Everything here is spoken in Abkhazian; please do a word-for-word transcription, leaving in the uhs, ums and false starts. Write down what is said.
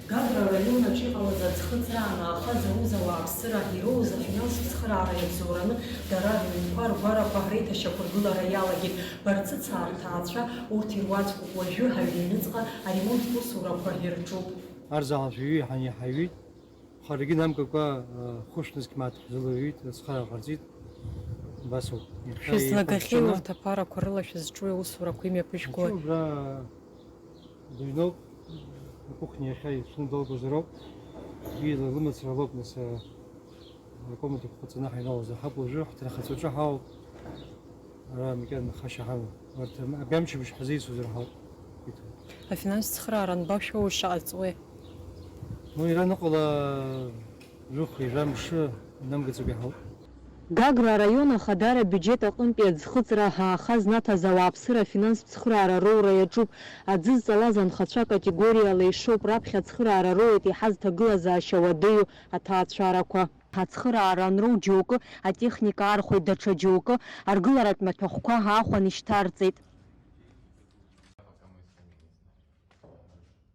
Гагра араион аҿы иҟалаз аӡхыҵра анаахаз аус ауааԥсыра ироуз афинанстә цхыраара иабзоураны дара рыҩнқәа ргәарақәа реиҭашьақәыргылара иалагеит. Барцыцаа рҭаацәа урҭ ируаӡәкуп, уажәы ҳаҩны аҩныҵҟа аремонттә усурақәа ирҿуп. Арзаҳал шәаҩы иҳан иаҳаҩит. Ҳаргьы намкакәа, хәышәнызқь мааҭ ҳзылаҩит, ацхыраара ҟарҵеит. Убас ауп. Иахьа Шәызлагахьеи еиқәырчаны урҭ аԥарақәа рыла шәызҿуи аусурақәа имҩаԥышәгои? Иҿы убра дыҩноуп, акухниа иахьа ишәны далгозароуп. Уи лымацара лоуп, нас, акомнатақәа ҟаҵаны ҳаҩналозар ҳауп уажәы, ҳҭынхацәа рҿы ҳауп. Ара макьана хашьа ҳамам. Урҭ абри амчыбжь ҳазеицәоузар ҳауп. Афинанстә цхыраара анбашәоу ишаҟаҵуеи? Ну, ираныҟала жәохәҩа жәамш инамгаӡакәа иҳауп. Гагра араион ахадара абиуџьет аҟынтәи аӡхыҵра ҳаахаз наҭаз ауааԥсыра афинанстә цхыраара роура иаҿуп. Аӡы зҵалаз анхацәа категориала ишоуп, раԥхьа ацхыраара роуеит еиҳаз ҭагылазаашьа уадаҩу аҭаацәарақәа. Ацхыраара анроу џьоукы атехника аархәеит, даҽа џьоукы аргыларатә маҭәахәқәа аахәан ишьҭарҵеит.